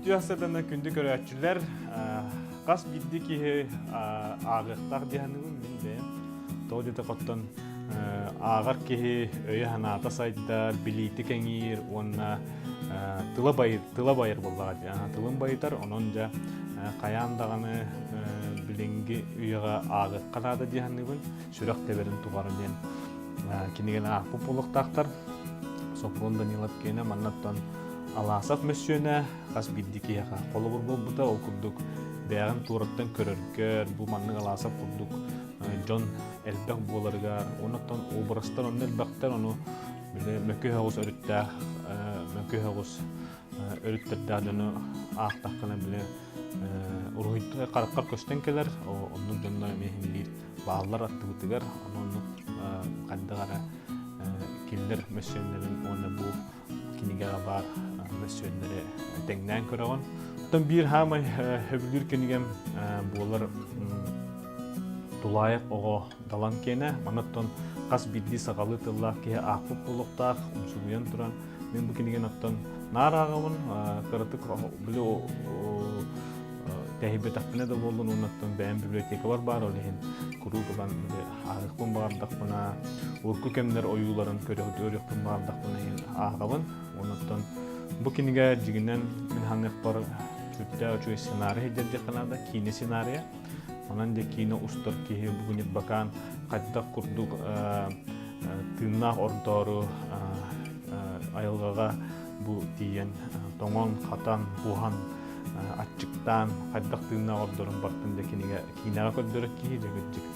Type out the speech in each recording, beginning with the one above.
Үтүө сарсыарданан күндү көрөөччүлэр, хас биирдии киһи ааҕыахтаах дии саныыбын мин бэйэм. Тоҕо диэтэх оттон ааҕар киһи өйө-санаата сайдар, билиитэ кэҥиир уонна тыла байыр, тыла байар буоллаҕа дии. Тылын байытар, онон дьэ хайаан даҕаны билиҥҥи үйэҕэ ааҕыахха наада дии саныыбын. Сүрэх тэбэрин тухары диэн кинигэни аахпыт буолуохтаахтар. Сопрун Данилов киэнэ маннаттан Аласов мөссүөнэ хас биирдии киһиэхэ холобур буолбута. Ол курдук бэйэҕин туораттан көрөргөр, бу маннык Аласов курдук дьон элбэх буоларыгар, оннуттан образтар онно элбэхтэр, ону били мөкү соҕус өрүттээх, мөкү соҕус өрүттэрдээх дьону аахтаххына били уруһуйда хараххар көстөн кэлэр, оннук дьонно эмиэ иһиллиир бааллар аттыбытыгар, оннук хайдах эрэ кинилэр мөссүөннэрин уонна бу кинигэҕэ баар мөссүөннэри тэҥнээн көрөҕүн. Оттон биир хаамай сөбүлүүр кинигэм буолар Тулаайах оҕо Далан киэнэ. Манна оттон хас биирдии сахалыы тыллаах киһи аахпыт буолуохтаах, умсугуйан туран мин бу кинигэни оттон наар ааҕабын, кыратык били тэһийбэтэхпинэ да буоллун уоннаттан бэйэм библиотекабар баар ол иһин куруук ылан ааҕыахпын баҕардахпына урукку кэмнэр ойууларын көрүөхпүн баҕардахпына иһин ааҕабын уоннаттан бу кинигэ дьиҥинэн мин ханыахпар сүрдээх үчүгэй сценарий сылдьар диэххэ наада киинэ сценарийа онон дьэ киинэ устар киһи бүгүн Ньырбакаан хайдах курдук тыыннаах ордоору айылҕаҕа бу тиийэн тоҥон, хатан, буһан, аччыктаан хайдах тыыннаах ордорун бартын да кинигэ киинэҕэ көрдөрөр киһи дьэ кырдьык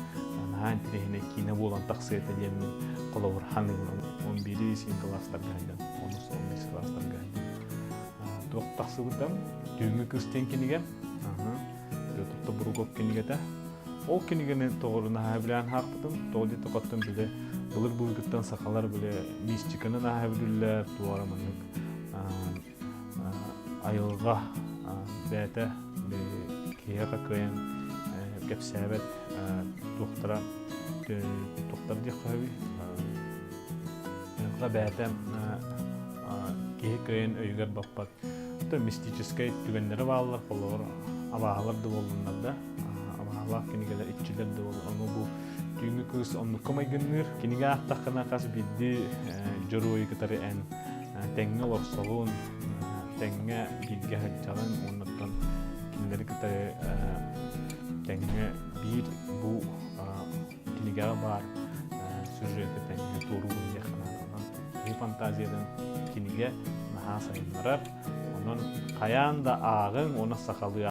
наһаа интэриэһинэй киинэ буолан тахсыа этэ диэммин холобур ханыыбын он биирис кылаастарга сылдьан онус он бирис кылаастарга сылдьан туох тахсыбыта түүҥҥү кыыс диэн кинигэ Петр Тобуругов кинигэтэ. Ол кинигэни тоҕо наһаа билээн хаахпытым. Тоҕо диэтэххэ оттон били былыр-былыргыттан сахалар били мистиканы наһаа билиллэр, туора маннык айылҕа бэйэтэ киһиэхэ кыайан кэпсээбэт туохтара туохтар диэххэ сөбүй айылҕа бэйэтэ киһи кыайан өйүгэр баппат То мистическэй түгэннэрэ бааллар, холобур, абааһылар да буоллуннар да, абааһылаах кинигэлэр, иччилэр да буоллун, ону бу түүҥҥү кыыс оннукка майгынныыр. Кинигэ аахтаххына хас биирдии дьоруойу кытары эн тэҥҥэ олорсоҕун, тэҥҥэ бииргэ сылдьаҕын, уоннаттан кинилэри кытары тэҥҥэ биир бу кинигэҕэ баар сюжеты тэҥҥэ туоруубун диэххэ наада. Онон киһи фантазиятын кинигэ наһаа сайыннарар. Онон хайаан да ааҕыҥ уонна сахалыы.